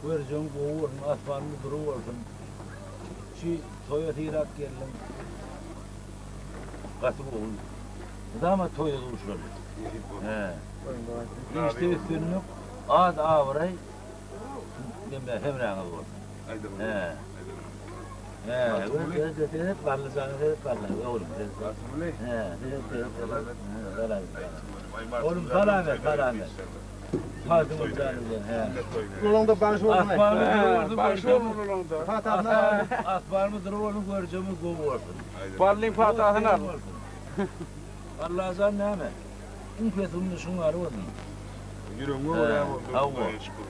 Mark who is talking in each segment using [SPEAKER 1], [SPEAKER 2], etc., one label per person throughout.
[SPEAKER 1] Görjegiň gowy bolsun, asmanymyz dury bolsun. Şu toýa sylap geldiň. Gaty gowy. Mydama toýda duşaly. Hä. Işde üstünlik, at-abraý neme hemraňyz bolsun. Hä. Hä, seret, seret, Bally jana seret, Bally, oglum, seret. Hä, seret, seret, seret. Oglum salam et, salam et.
[SPEAKER 2] Ulaňda bagşy bolsun.
[SPEAKER 1] Bagşy bolsun ulaňda. Asmanymyz dury bolsun, görjegimiz gowy bolsun.
[SPEAKER 2] Ballyň patasyny al.
[SPEAKER 1] Allajan näme? Iň pes günde şuň ýaly bolsun.
[SPEAKER 3] Ýüregiňe görä bolsun. Hudaýa şükür.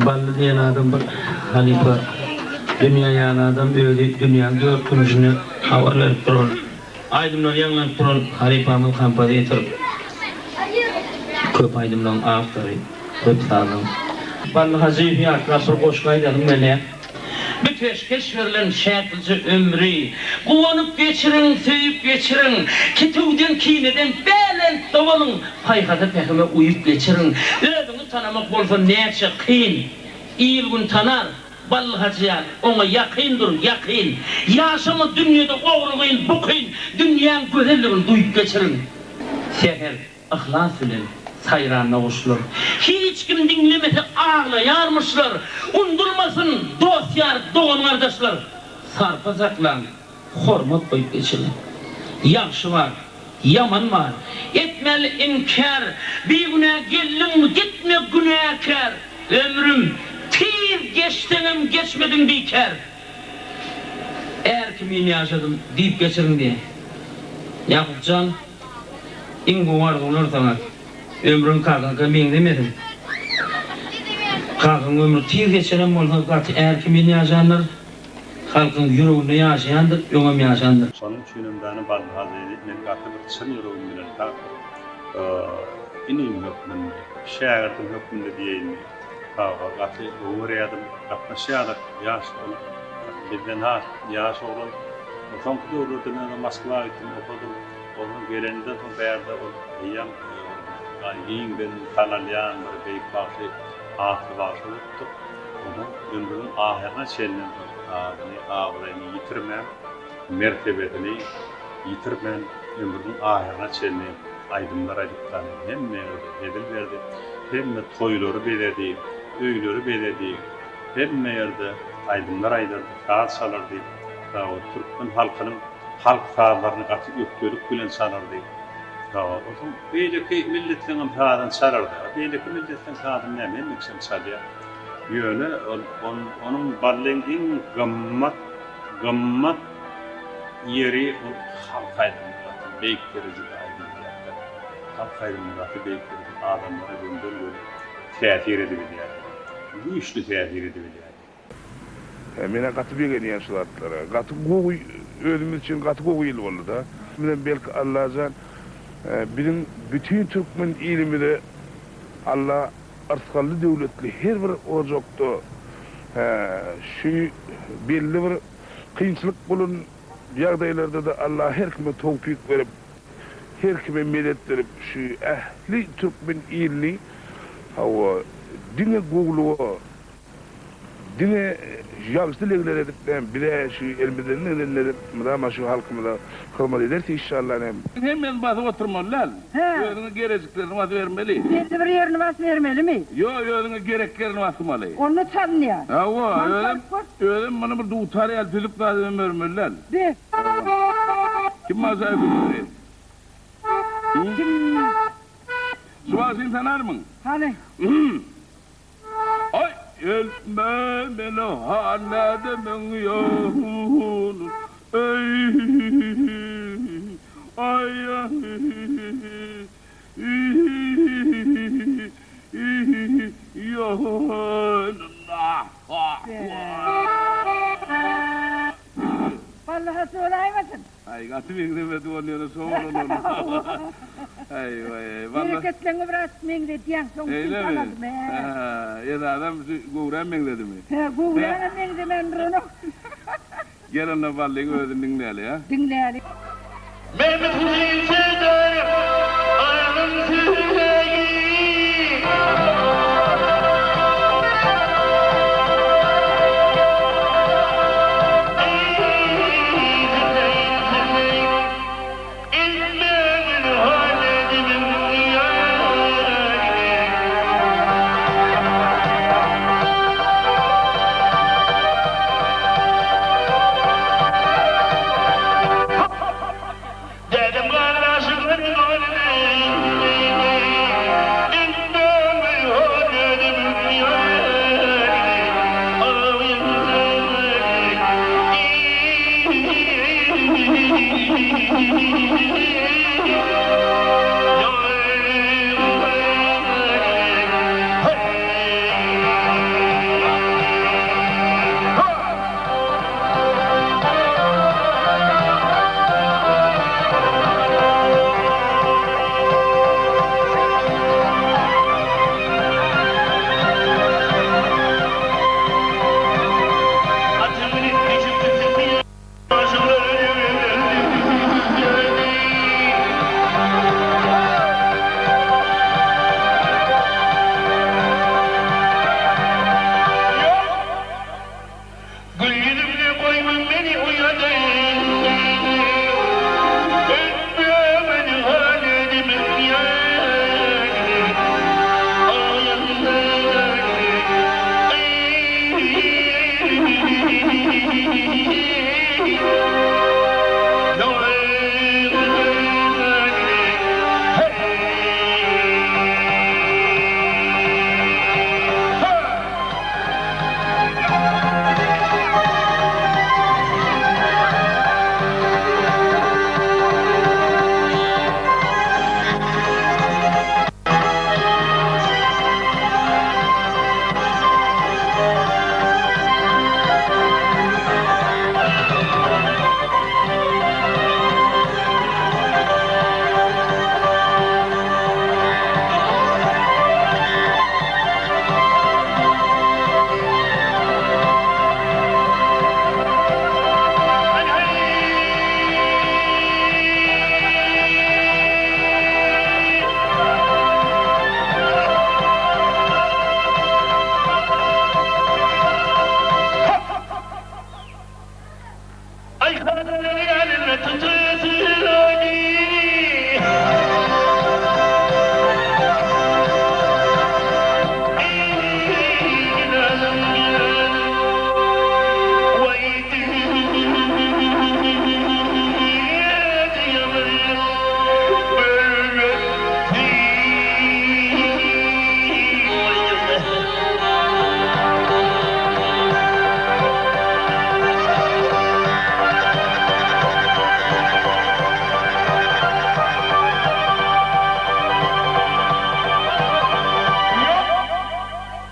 [SPEAKER 4] Bally diýen adam bir halypa. Dünýä ýaly adam özi dünýäň dört künjüne habar berip duran, aýdymlary ýaňlanyp duran halypamyz kompozitor. Köp aýdymlaryň awtory, köp sazlaryň. Bally Hajyýewi ýatlap bir goşgy aýdasym gelýär. Bu peşgeş berlen şätlije ömri Guwanyp geçiriň, söýüp geçiriň. Kitüwden, kineden belentde boluň, Paýhasa-pähime uýup geçiriň. Özüňi tanamak bolsa näçe kyn, Il-gün tanar, Bally Hajy ýaly, oňa ýakyn dur, ýakyn. Ýaşama dünýede ogry-gyn, bukyn, Dünýäň gözelligini duýup geçiriň. Säher yhlas bilen saýranda guşlar. Hiç kim diňlemese aglaýarmyşlar. Undulmasyn dost-ýar, dogan-gardaşlar. Sarpa saklaň, hormat goýup geçiriň. Ýagşy bar, ýaman bar, etmäli inkär, Bigünä geldiňmi, gitme günäkär. Ömrüm, tiz geçseňem geçmediň bikär. Är kimin ýaşadym diýip geçiriň diýýär. Ýakup jan, iň gowy arzuwlar saňa. Ömrüň kakaňka meňzemesin. Kakaň ömri tiz geçenem bolsa gaty är kimin ýaşandyr. Halkyň ýüreginde ýaşaýandyr, öňem ýaşandyr.
[SPEAKER 5] Şonuň üçinem dana Bally Hajyny men gaty bir çyn ýüregim bilen hak inim hökmünde, şägirdim hökmünde diýeýinmi, hawa, gaty gowy görýärdim. Gatnaşýardyk, ýaş ol bizden has ýaş oglan. Soňky döwürlerde men ondan Moskwa gitdim, okadym. Onsoň gelenimden soň bärde ol eýýäm giňden tanalýan bir beýik bagşy, atly bagşy bolupdyr. Onsoň ömrüniň ahyryna çenli adyny, abraýyny ýitirmän, mertebesini ýitirmän ömrüniň ahyryna çenli aýdymlar aýdyp tany hemme ýerde hezil berdi. Hemme toýlary bezedi, öýleri bezedi. Hemme ýerde aýdymlar aýdardy, saz çalardy. Hawa, türkmen halkynyň halk sazlaryny gaty ökdelik bilen çalardy. Hawa, onsoň beýleki milletleňem sazyny çalardy. A beýleki milletleň sazyny näme, hemme kişem çalýar. Ýöne ol onuň Ballyň iň gymmat gymmat ýeri ol halk aýdymy gaty beýik derejede aýdylýardy. Halk aýdymy gaty beýik derejede adamlara gönden-göni täsir edibilýärdi. Güýçli täsir edibilýärdi.
[SPEAKER 3] Menä gaty begenýän şu zatlara. Gaty gowy özümiz üçin gaty gowy ýyl boldy-da. Bizem belki Allajan biziň bütin türkmen ilimize Alla yrsgally döwletli her bir ojakda şu belli bir kynçylyk bolan ýagdaýlarda-da Alla her kime towpyk berip her kime medet berip şu ähli türkmen ilini hawa diňe gowulyga Diňe ýagşy dilegler edip näme bizä şu elimizden gelenini edip mydama şu halkymyza hyzmat ederis işşallah näme.
[SPEAKER 2] Hemmesini basyp oturmaly däl. Özüňe gerejiklerini basybermeli.
[SPEAKER 6] Belli bir ýerini basybermelimi?
[SPEAKER 2] Ýok, özüňe gerek ýerini basmaly.
[SPEAKER 6] Onda çalynýar.
[SPEAKER 2] Hawa, özem özem muny bir dutar ýaly düzüp zat edibem bermeli däl.
[SPEAKER 6] Be.
[SPEAKER 2] Kim basaýa gülleri?
[SPEAKER 6] Kim?
[SPEAKER 2] Şu bagşyny tanarmyň?
[SPEAKER 6] Hany?
[SPEAKER 2] Aý, eltme meni hanädemiň ýanyna, eý, aý, ýanyna.
[SPEAKER 6] Bally hassa bolaýmasyn?
[SPEAKER 2] Aý, gaty. Gaty meňzemedi ol ýöne şo bolan ol. Aý waý. Walla.
[SPEAKER 6] Hereketleňi biraz meňzedýäň şoň üçin tanadym hä.
[SPEAKER 2] Hä, esasam şu göwräm meňzedimi?
[SPEAKER 6] Hä, göwräňem meňzemän duranok.
[SPEAKER 2] Gel onda Ballyň özüni diňläli ýa.
[SPEAKER 6] Diňläli.
[SPEAKER 7] Mehmet Hüseýin Serdarow aýagyň söýegi. Eý, Hüseýin, Hüseýin, etmegin hal edimiň ýaly. Dädem gardaşyň golny, Etmegin hal edimiň ýaly. Gül ýüzümli goýma meni uýadaýyn Ötme meni hal edip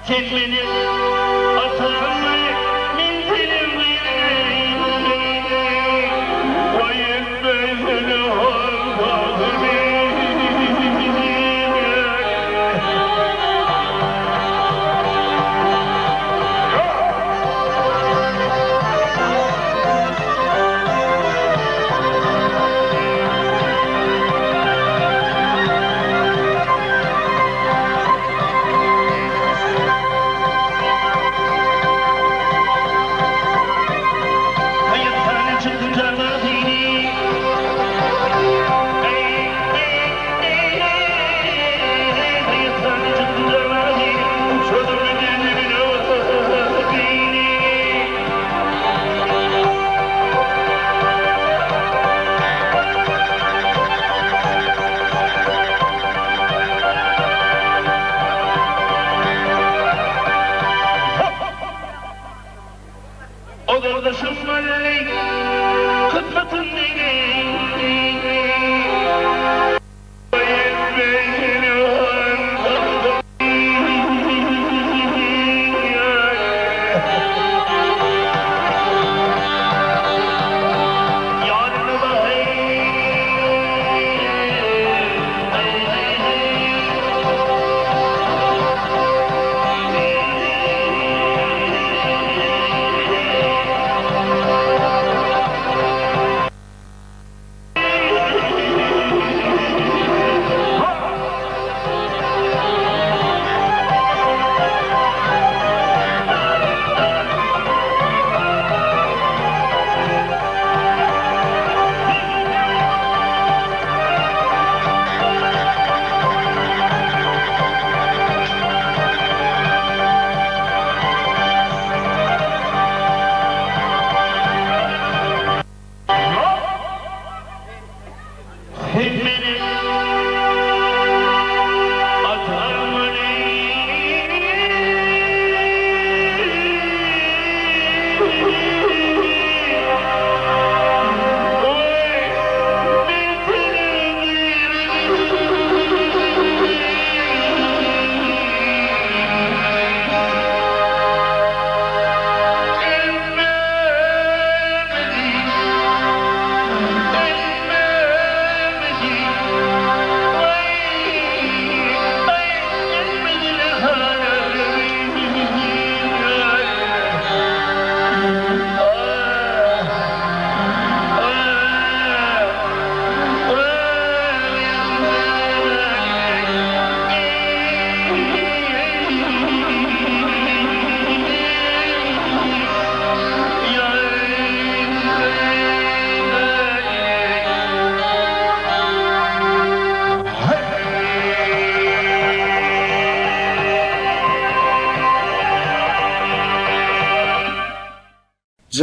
[SPEAKER 7] Sen meniň atammy, men seniň gyzyň. Waý etmeýsene hal-halymy.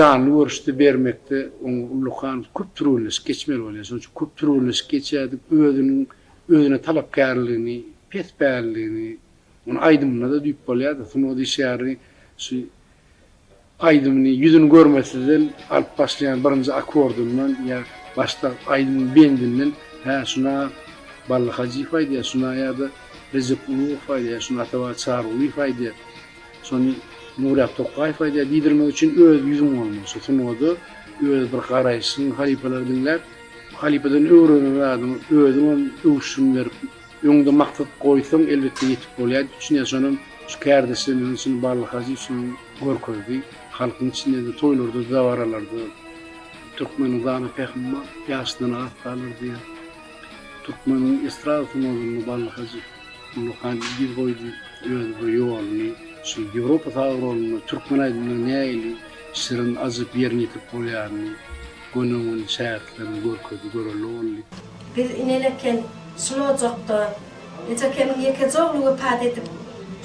[SPEAKER 8] janly görüşde bermekde oňa ullakan köp türgenleşik geçmeli bolýar. Şonuň üçin köp türgenleşik geçýärdik. Özüniň özüne talapkärligini, pespälligini, ony aýdymynda-da duýup bolýardy. Sungat işgäri şu aýdymyny ýüzüni görmesizden alyp başlaýan birinji akkordyndan ýa başda aýdymyň bendinden hä şuna Bally Hajyýew aýdýar, şuna ýa-da Rejep Ulugow aýdýar, şuna Atabaý Çarygulyýew aýdýar, şony Nurýak Tokgaýew aýdýar diýdirmek üçin öz ýüzüň bolmaly. Şu sungada öz bir garaýşyň halypalary diňläp, halypadan öwrenen zadyňy özüňem öwüşgin berip Öňde maksat goýsaň elbetde ýetip bolýar diýip düşünýän şonam şu kärdeşlerimiziň içinde Bally Hajyýew şony görkezdi. Halkyň içinde-de toýlarda dabaralarda türkmeniň dana pähimi bar, ýaşdan az galar diýýär. Türkmeniň estrada sungatynda Bally Hajyýew ullakan yz goýdy, öz bir ýoluny şu Ýewropa saz guralynda türkmen aýdymynyň nähili şirin ajyp ýerine ýetirip bolýanyny göni-göni şägirtlerine görkezdi, görelde boldy.
[SPEAKER 9] Biz ineleken şul ojakda ejekemiň ýekeje ogly wepat edip,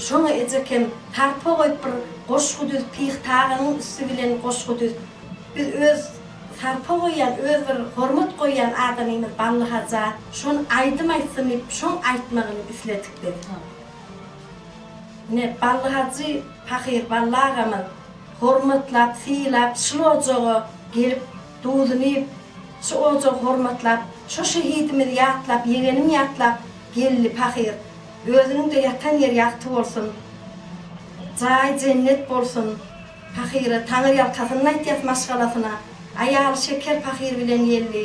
[SPEAKER 9] şoňa ejekem sarpa goýup bir goşgy düz Pyh Taganyň üsti bilen goşgy düz. Biz öz sarpa goýýan, öz bir hormat goýýan adamymyz Bally Haja şony aýdym aýtsyn diýip şoň aýtmagyny isledik biz. Ine Bally Hajy pahyr Bally agamyz hormatlap, sylap şul ojaga gelip duzuny iýip, Şu ojagy hormatlap, şo şehidimizi ýatlap, ýegenim ýatlap geldi pahyr. Özüniň-de ýatan ýeri ýagty bolsun. Jaýy jennet bolsun. Pahyra Taňry ýalkasyn aýtýas maşgalasyna. Aýaly Şeker pahyr bilen geldi.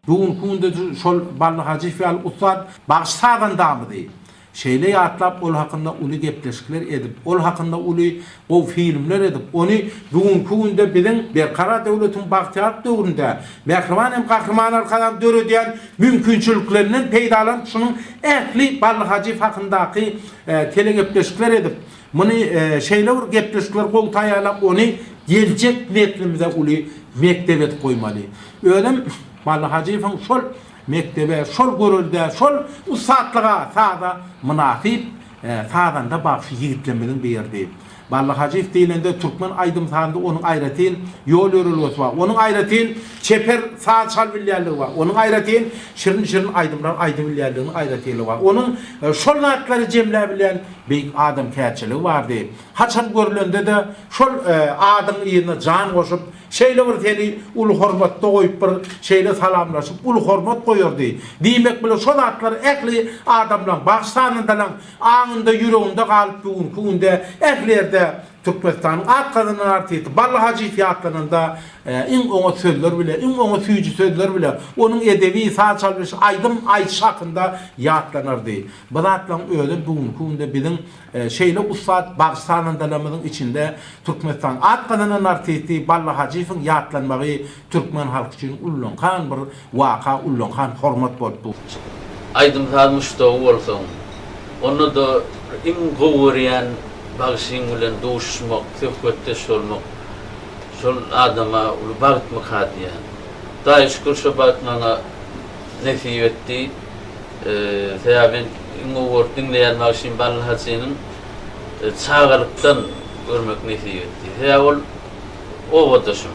[SPEAKER 10] Bu günki günde şol Bally Hajyýew ýaly ussat bagşy-sazandamyzy şeýle ýatlap, ol hakynda uly gepleşikler edip, ol hakynda uly gowy filmler edip, ony bu günki günde biziň Berkarar döwletiň bagtyýarlyk döwründe mähriban hem Gahryman Arkadagymyz döredýän mümkinçiliklerinden peýdalanyp şunuň ähli Bally Hajyýew hakyndaky telegepleşikler edip, Muny şeýle bir gepleşikler gowy taýýarlap, ony geljek neslimize uly mekdep edip goýmaly. Özem Bally Hajyýewiň şol mekdebe, şol göreldä, şol ussatlyga, saza mynasyp sazanda bagşy ýigitlerimiziň biridi. Bally Hajyýew diýlende türkmen aýdym-sazynda onuň aýratyn ýol-ýörelgesi bar. Onuň aýratyn çeper saz çalybilýänligi bar. Onuň aýratyn şirin-şirin aýdymlar aýdybilýänliginiň aýratynlygy bar. Onuň şol zatlary jemläbilýän Beýik adamkärçiligi bardy. Haçan görlende-de, şol adyň yzyna jan goşup, Şeýle bir seni uly hormatda goýup bir şeýle salamlaşyp uly hormat goýardy. Diýmek bile şo zatlar ähli adamlaň, bagşy-sazandalaň aňynda ýüreginde galyp bu günki günde ähli ýerde Türkmenistanyň at gazanan artisti Bally Hajyýew ýatlananda iň oňat sözler bile, iň oňat süýji sözler bile onuň edebi, saz çalyşy, aýdym aýdyşy hakynda ýatlanardy. Bu zatlaryň özem bu günki günde biziň şeýle ussat bagşy-sazandalarymyzyň içinde Türkmenistanyň at gazanan artisti Bally Hajyýewiň ýatlanmagy türkmen halky üçin ullakan bir waka, ullakan hormat bolup dur.
[SPEAKER 4] Aýdym-saz muşdagy bolsaň, onda-da iň gowy görýän bagşyň bilen duşuşmak, söhbetdeş bolmak şol adama uly bagtmyka diýýän. Hudaýa şükür şo bagt maňa nesip etdi. Sebäbi men iň gowy görüp diňleýän bagşym Bally Hajynyň çagalykdan görmek nesip etdi. Sebäbi ol obadaşym.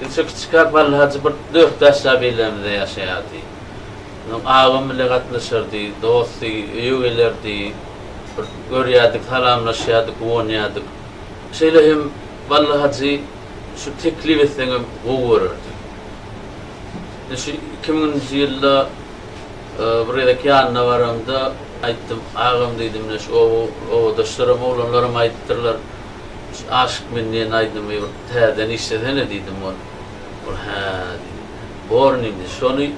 [SPEAKER 4] Biz şo kiçikäk Bally Hajy bir dört-bäş jaý beýlämizde ýaşaýardy. Onuň agam bile gatnaşardy, dosty, öýe gelerdi. Bir görýärdik, salamlaşýardyk, guwanýardyk. Şeýle hem Bally Hajy şu teklip etseňem gowy görerdi. Indi şu iki müňünji ýylda bir gezek ýanyna baramda aýtdym, Agam diýdim, ine şu oba obadaşlaram, oglanlaram aýdypdyrlar, şu Aşyk men diýen aýdymy bir täzeden işlesene diýdim. Ol, ol hä diýdi. Borun indi, şony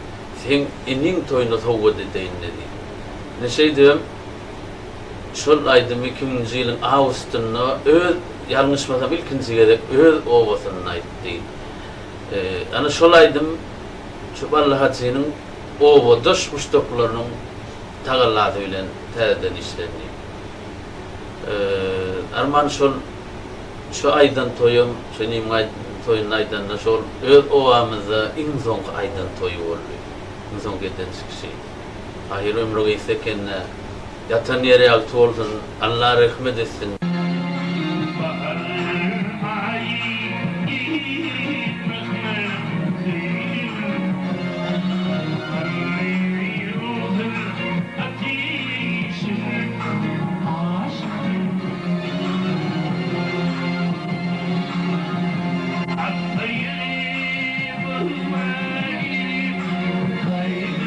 [SPEAKER 4] seň iniň toýuna sowgat edeýin-le diýdi. Ine şeýdibem şol aýdymy iki müňünji ýylyň awgustynda öz, ýalňyşmasam ilkinji gezek öz obasynda aýtdy. Ana şol aýdym şu Bally Hajynyň obadaş muşdaklarynyň tagallasy bilen täzeden işlendi. Arman şol şu aýdan toýum, şu inimiň toýunda aýdanda şol öz obamyzda iň soňky aýdan toýy boldy. Iň soňky eden çykyşy. Ahyr ömri gysga eken-dä. Ýatan ýeri ýagty bolsun, Alla rehmet etsin.
[SPEAKER 7] Bahar aýy gelip myhman söýdüm. Ýogsa ateşine aşykdym. Atsa ýeli bagma gelip gaýdyp.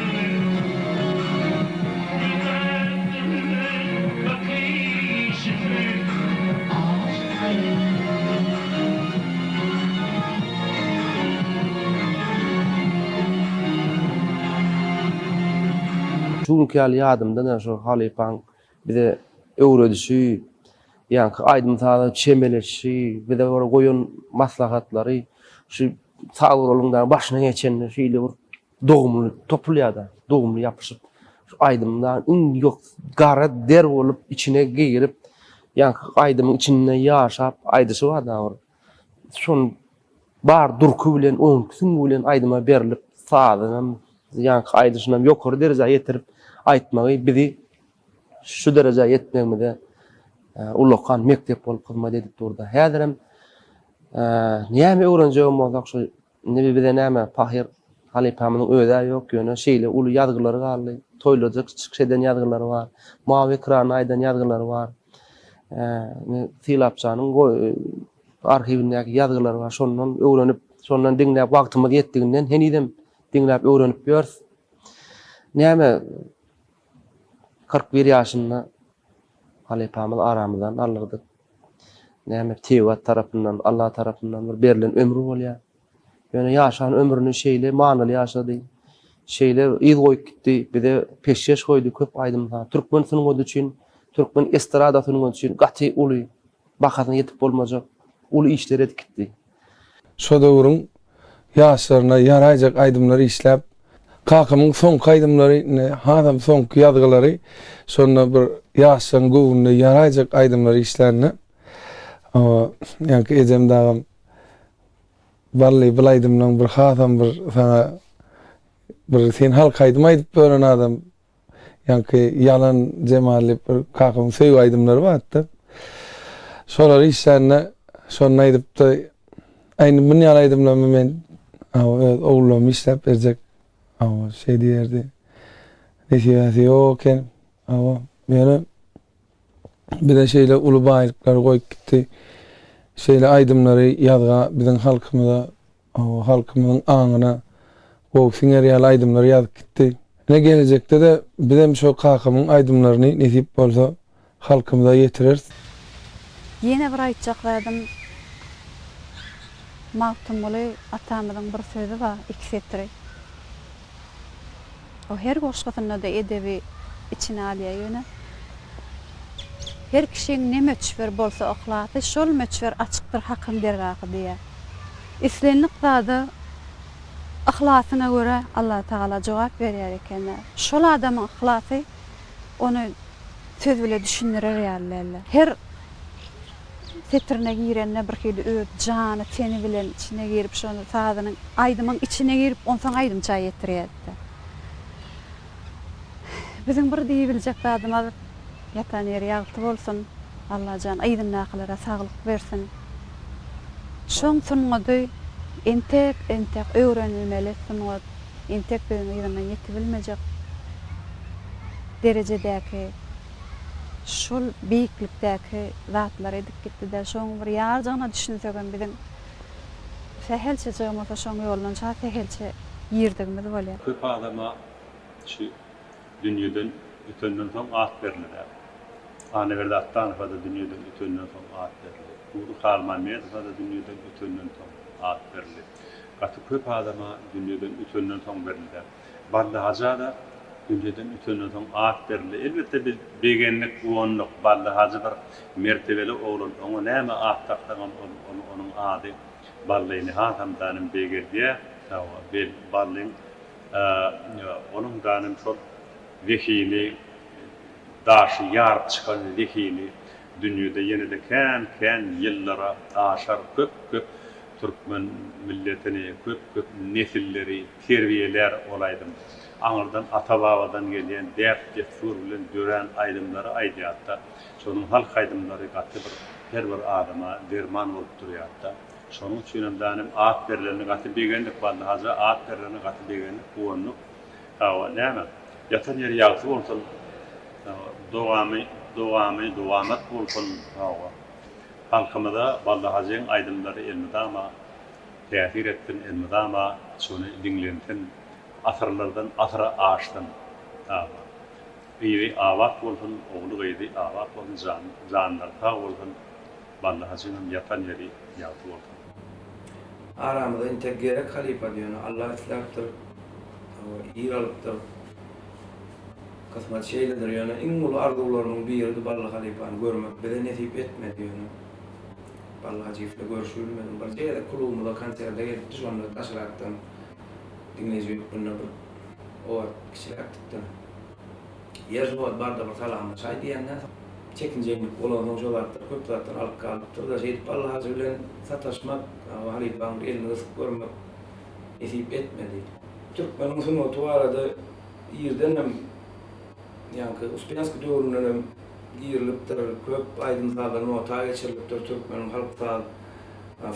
[SPEAKER 11] Şu günki ýaly ýadymda-da şo halypaň bize öwredişi, ýaňky aýdym-saza çemeleşişi, bize bir goýan maslahatlary şu saz guralyň dagy başyna geçende şeýle bir Dogumly topulýar-da, dogumly ýapyşyp, şu aýdymda iň ýok gara der bolup içine girip, ýaňky aýdymyň içinde ýaşap aýdyşy bar-da bir. Şony bar durky bilen, onki süňňi bilen aýdyma berlip, sazynam, ýaňky aýdyşynam ýokary derejä ýetirip aýtmagy bizi şu derejä ýetmegimize ullakan mekdep bolup hyzmat edip dur-da. Häzirem näme öwrenjegem bolsak şu Indi bize näme, pahyr halypamyzyň öz-ä ýok, ýöne şeýle uly ýazgylary galdy. Toýlarda çykyş eden ýazgylary bar. Mawy ekranda aýdan ýazgylary bar. Indi Sylapjanyň arhiwindäki ýazgylary bar. Şondan öwrenip, şondan diňläp wagtymyz ýetdiginden henizem diňläp öwrenip ýörüs. Näme, 41 ýaşynda halypamyz aramyzdan aldyrdyk. Näme tebigat tarapyndan, Allah tarapyndan bir berlen ömri bolýar. Ýöne ýaşan ömrüni şeýle manyly ýaşady. Şeýle yz goýup gitdi, bize peşgeş goýdy köp aýdym-saz. Türkmen sungaty üçin, türkmen estrada sungaty üçin gaty uly, bahasyna ýetip bolmajak uly işler edip gitdi.
[SPEAKER 12] Şo döwrüň ýaşlaryna ýaraýjak aýdymlary işläp, kakamyň soňky aýdymlary, indi hasam soňky ýazgylary şonda bir ýaşlaryň göwnüne ýaraýjak aýdymlary işlände, ýaňky ejem dagam Bally bul aýdymlaň bir hasam bir saňa bir sen halk aýdym aýdyp ýören adam, Ýaňky Ýalan Jemal diýip bir kakamyň söýgi aýdymlary bardy. Şolary işlände şonda aýdypdy. Aý indi muny ýaly aýdymlarymy men öz ogullaryma işläp berjek. Hawa, şeý diýerdi. Nesibäsi ýok eken. Hawa, ýöne bize şeýle uly baýlyklary goýup gitdi. Şeýle aýdymlary ýazga biziň halkymyza, halkymyzyň aňyna gowy siňer ýaly aýdymlary ýazyp gitdi. Ine gelejekde-de bizem şo kakamyň aýdymlaryny nesip bolsa halkymyza ýetireris.
[SPEAKER 13] Ýene bir aýtjak zadym Magtymguly atamyzyň bir sözi bar, iki setiri. O her goşgusynda-da edebi içine alýar ýöne Her kişiň ne möçber bolsa yhlasy, şol möçber açykdyr Hakyň dergahy diýýär. Islendik zada yhlasyňa görä Allatagala jogap berýär eken-dä. Şol adamyň yhlasy ony söz bile düşündirer ýaly däldir. Her setirine girende bir hili öz jany, teni bilen içine girip şony sazynyň, aýdymyň içine girip onsoň aýdymça ýetirýärdi. Biziň bir diýibiljek zadymyz ýatan ýeri ýagty bolsun, Allajan yzyndakylara saglyk bersin. Şoň sungady entek entek öwrenilmeli sungat, entek biziň yzyndan ýetibilmejek derejedäki şol beýiklikdäki zatlary edip gitdi-de, şoň bir ýarjygyna düşünsegem biziň sähelçejigem bolsa şoň ýolundan şa sähelçe girdigimiz bolýar.
[SPEAKER 5] Köp adama şu dünýeden ötenden soň at berildi. Annaberdi Atdanowa-da dünýeden ötenden soň at berildi. Nury Halmämmedowa-da dünýeden ötenden soň at berildi. Gaty köp adama dünýeden ötenden soň berildi. Bally Haja-da dünýeden ötenden soň at berildi. Elbetde biz begendik, guwandyk. Bally Hajy bir mertebeli oglan. Oňa näme at daksaňam ol onuň ady Ballyny hasam danym beýgeldýär. Hawa, Ballyň onuň danym şol zehini, daşy ýaryp çykan zehini dünýede ýene-de kän-kän ýyllara aşar, köp-köp Türkmen milletini köp-köp nesilleri terbiýelär ol aýdym. Aňyrdan ata-babadan gelýän däp-dessur bilen dörän aýdymlary aýdýarda. Şonuň halk aýdymlary gaty bir her bir adama derman bolup durýarda. Şonuň üçinem danym at berlenine gaty begendik Bally haja at berlenine gaty begendik guwandyk. Hawa näme ýatan ýeri ýagty bolsun dowamy dowamy dowamat bolsun hawa. Halkymyza Bally Hajyň aýdymlary elmydama täsir etsin, elmydama şony diňlensin, asyrlardan asyra aşsyn. Aga. Yzy abat bolsun, ogly gyzy abat bolsun, jan janlary sag bolsun, Bally Hajyňam ýatan ýeri ýagty bolsun.
[SPEAKER 11] Aramyza intek gerek halypady ýöne Allah isläpdir ir alypdyr. Kysmat şeýledir ýöne iň uly arzuwlarymyň biridi Bally halypany görmek bize nesip etmedi ýöne Bally Hajyýew ile görüşibilmedim birje gezek klubymyza konserde gelipdi şonda daşrakdan diňleýji hökmünde bir o wagt kiçiräkdikde ýer şu wagt barda bir salamlaşaý diýende çekinjeňlik bolansoň şo zatlar köp zatdan alyp galypdyrda şeýdip Bally hajy bilen sataşmak halypaň bir elini gysyp görmek nesip etmedi. Türkmeniň sungaty barada irdenem, ýaňky Uspenskiý döwründenem girilipdir, köp aýdym-sazlar nota geçirilipdir, türkmeniň halk saz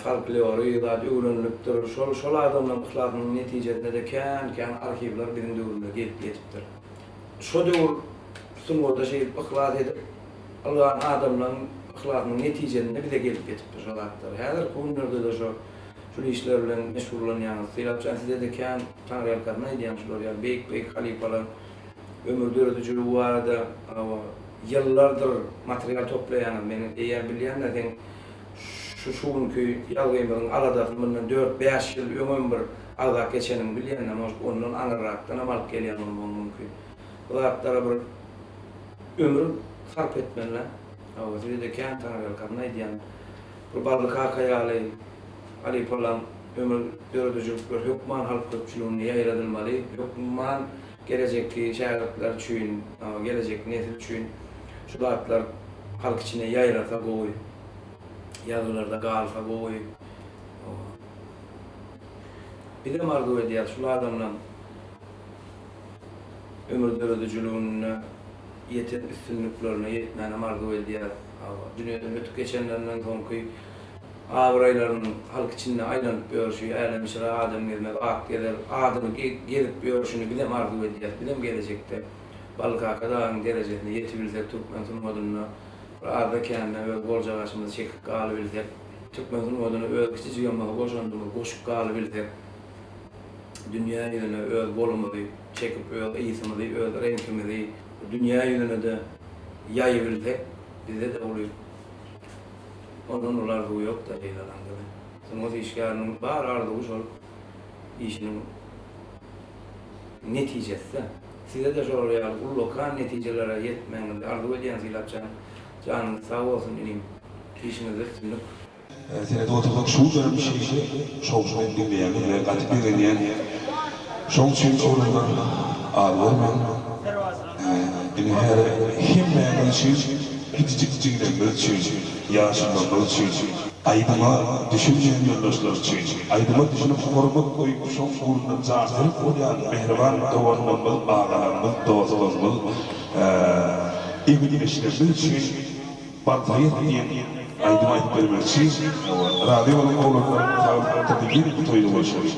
[SPEAKER 11] folklory zat öwrenilipdir. Şol şol adamlaryň yhlasynyň netijesinde-de kän-kän arhiwler biziň döwrümize gelip ýetipdir. Şo döwür sungata şeýdip yhlas edip ylgan adamlaryň yhlasynyň netijesinde bize gelip ýetipdir şo zatlar. Häzirki günlerde-de şo şul işler bilen meşgullanýaňyz. Sylapjan size-de kän Taňryýalkasyn aýdýan şular ýaly beýik-beýik halypalar ömür döredijiligi barada hawa ýyllardyr material toplaýaňyz. Men eýýäm bilýän-de seň şu şu günki ýazgymyzyň aladasyny mundan dört-bäş ýyl öňem bir agzap geçeniňi bilýän-de, может ondan aňyrrakdanam alyp gelýän bolmagyň mümkin. Bu zatlara bir ömür sarp etmeli-dä. Hawa size-de kän Taňryýalkasyn aýdýan. Bir Bally kaka ýaly halypalaň ömür döredijilikleri hökman halk köpçüliginde ýaýradylmaly, hökman gelejekki şägirtler üçin, gelejekki nesil üçin şu zatlar halk içine ýaýrasa gowy, ýazgylarda galsa gowy. Bizem arzuw edýäs şul adamlaň ömür döredijiliginde ýeten üstünliklerine ýetmänem arzuw edýäs. Dünýeden ötüp geçenlerinden soňky abraýlarynyň halk içinde aýlanyp ýörşi, älemşira adam gezmez, at gezer, adyny gezip ýörşüni bizem arzuw edýäs. Bizem gelejekde Bally kaka dagyň derejesine ýetibilsek türkmen sungatynda bir azda-kände öz goljagaşymyzy çekip galybilsek.
[SPEAKER 14] Türkmen sungatyna öz kiçijigem bolsa goşandymyzy goşup galybilsek, dünýä ýüzüne öz golumyzy çekip, öz ysymyzy, öz reňkimizi dünýä ýüzüne-de ýaýybilsek, bizde-de uly ondan uly arzuw ýok-da şeýle alaňda-da. Sungat işgäriniň bar arzuwy şol işiniň netijesi-de. Size-de şolar ýaly ullakan netijelere ýetmegiňizi arzuw edýän Sylapjan. Janyňyz sag bolsun inim. Işiňizde üstünlik.
[SPEAKER 15] Seredip otursak şu günlerem şeýle şowhun edip diňleýäňiz we gaty begenýän. Şoň üçin oglanlar az görmäň. Ine häzir hemmäňiz üçin kiçijik jigilerimiz üçin, ýaşulularymyz üçin, aýdyma düşünmeýän ýoldaşlar üçin, aýdyma düşünip hormat goýup şoň ugrunda janserek bolýan mähriban doganlarymyz, agalarymyz, dostlarymyz, egindeşlerimiz üçin Balsaýat diýen aýdymy aýdyp bermekçi. Razy boluň oglanlar saglyk oturdy ýene bu toýda görşeli.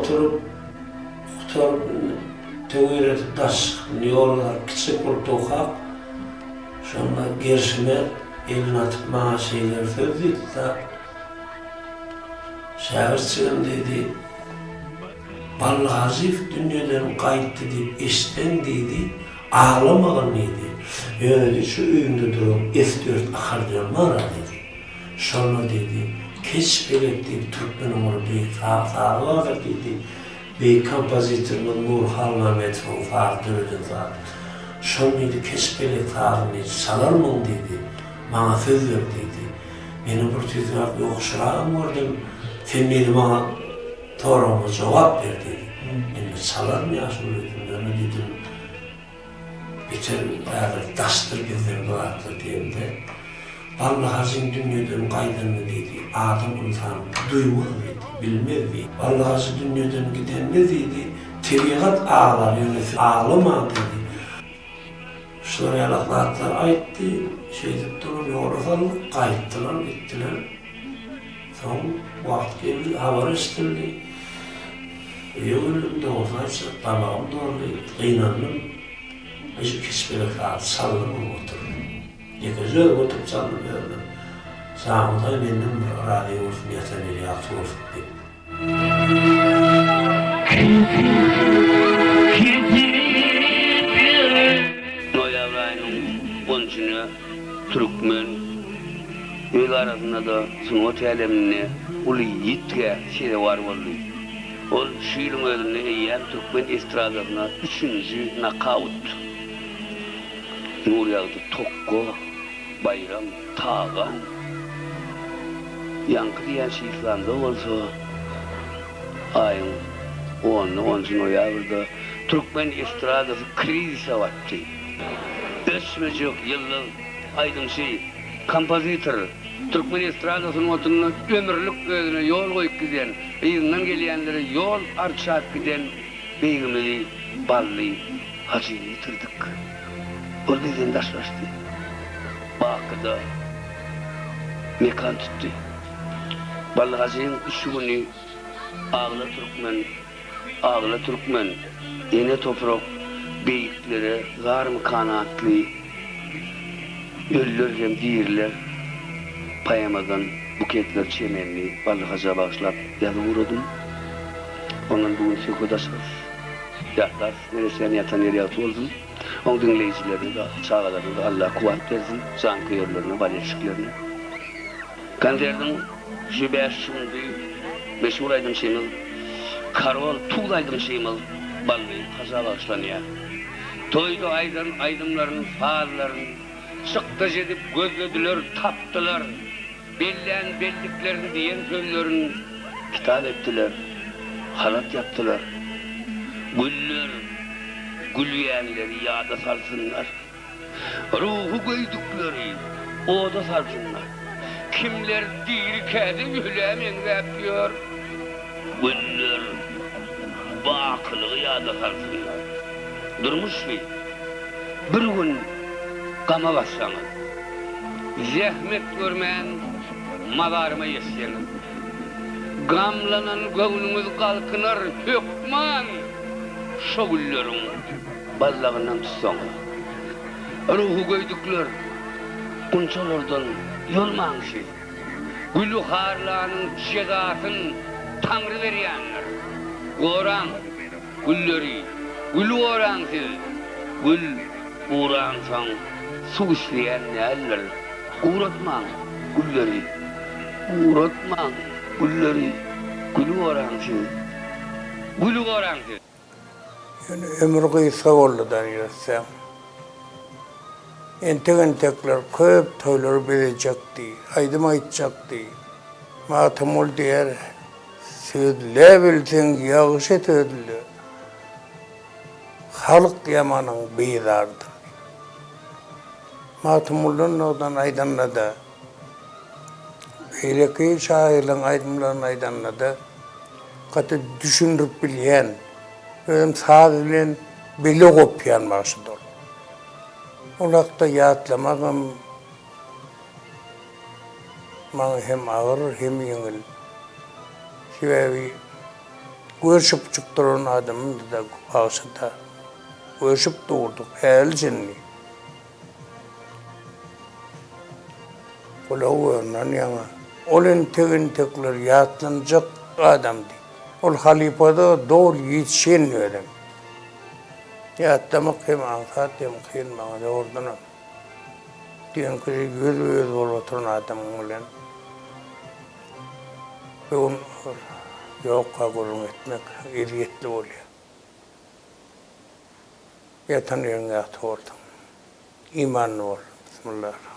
[SPEAKER 16] Oturyp, gutaryp indi töweretip daş çykyp indi ýola salyp gitjek bolup durkak, şonda gerşime elini atyp maňa şeýle bir söz diýdi-de, Şägirtjigim diýdi, Bally Hajyýew dünýeden gaýtdy diýip eşitseň diýdi, aglamagyn diýdi. Ýöne diýdi, şu öýüňde duran S-dört akkordeon bar-a diýdi. Şonda diýdi, Keç pelek diýip türkmeniň bir beýik saz sazy bardyr diýdi. Beýik kompozitorymyz Nury Halmämmedowyň saz döreden sazy. Şol diýdi, Keç pelek sazyny diýdi, çalarmyň diýdi. Maňa söz ber diýdi. Menem bir tüýsüräk ýokuşyragam gördüm. Sen diýdi maňa soragyma jogap ber diýdi. Men-de çalaryn ýaşuly diýdim. Ýöne diýdim, Beter häzir daşdyr bizden bu zatlar diýemde, Bally hajyň dünýeden gaýdanyny diýdi, adam ynsan duýmaz diýdi, bilmez diýdi. Bally hajy dünýeden gidende diýdi, tebigat aglar, ýöne siz aglamaň diýdi. Şular ýalak zatlar aýtdy, şeýdip durup ýola saldyk, gaýtdylar, gitdiler. Soň wagt geldi, habar eşidildi. Öýe geldim, dogrusyny aýtsak, damagym doldy, gynandym. Şu keçpelek sazy çaldym hem oturdym. Ýekeje özüm oturyp çaldym özüme. Jan Hudaý menden bir razy bolsun, ýatan ýeri ýagty bolsun diýip.
[SPEAKER 17] Noýabr aýynyň onunjyna türkmen öz arasynda-da sungat äleminde uly ýitgä sezewar boldy. Ol şu ýylyň özünde eýýäm türkmen estradasyna üçünji nokaut Nurýagdy Tokga, Baýram Tagan, ýaňky diýýän şislamda bolsa aýyň ony, onunjy noýabrda türkmen estradasy krizise batdy. Öçmejek ýyldyz aýdymçy, kompozitor, türkmen estrada sungatynda ömürlik özüne ýol goýup giden, yzyndan gelýänlere ýol arçap giden beýigimizi Bally Hajyny ýitirdik. Ol bizden daşlaşdy. Bakyda mekan tutdy. Bally Hajyň üç güni Agla türkmen, agla türkmen, ene toprak beýiklere zarmykan atly Ölüler hem diriler poemadan buketler çemenini Bally Haja bagyşlap ýazyp ugradym. Ondan bu gün söhbet açarys. Ýatlarys. Neressäniň ýatan ýeri ýagty bolsun. Oň diňleýjilerine-de, çagalaryna-da Alla kuwwat bersin, janköýerlerine, bolelşiklerine. Konsertiň şu bäş şundy meşhur aýdymçymyz Karol Tuz aýdymçymyz Bally Haja bagyşlanýar. Toýda aýdan aýdymlaryny, sazlaryny çykdajy edip gözlediler, tapdylar. Bellän belliklerini diýen sözlerin kitap etdiler, halat ýapdylar. Güller gülýänleri ýada salsynlar. Ruhy göýdükleri oda salsynlar. Kimler dirikä-de ölä meňzäp ýör. Güller bakylygy ýada salsynlar. Durmuş bi. Bir gün gama batsaňyz. Zähmet görmän mazaryma ýetseňiz. Gamlanan göwnüňiz galkynar hökman şo gülleriň baldagyndan tutsaňyz. Ruhy göýdükler gunçalardan ýolmaň siz. Güli harlanyň jezasyn Taňry berýändir. Goraň gülleri, güli goraň siz. Gül guransoň suw isleýän däldir. Guratmaň gülleri, guratmaň gülleri, güli goraň siz. Güli goraň siz.
[SPEAKER 18] Ýöne ömri gysga boldy-da ýörtseň. Entek-entekler köp toýlary bezejekdi, aýdym aýtjakdy. Magtymguly diýer, Sözläbilseň ýagşy sözle, halk ýamanyň bizarydyr. Magtymgulydan nogdan aýdanda-da, beýleki şahyrlaryň aýdymlaryny aýdanda-da gaty düşündirip bilýän, özem saz bilen bile gopýan bagşydy ol. Ol hakda ýatlamagam maňa hem agyr, hem ýeňil. Sebäbi. Görşüpjik duran adamymdy-da bagşy-da. Görşüp durduk häli-şindi. Gulagy göründen ýaňa. Ol entek-entekler ýatlanjak adamdy. Ol halypada doly ýetişen özem. Ýatlamak hem aňsat hem kyn maňa dogrudanam. Düýnki ýüzbe-ýüz bolup oturan adamyň bilen bu gün ýokka gürrüň etmek ezýetli bolýar. Ýatan ýeriň ýagty bolsun. Imanly bol. Bismillah.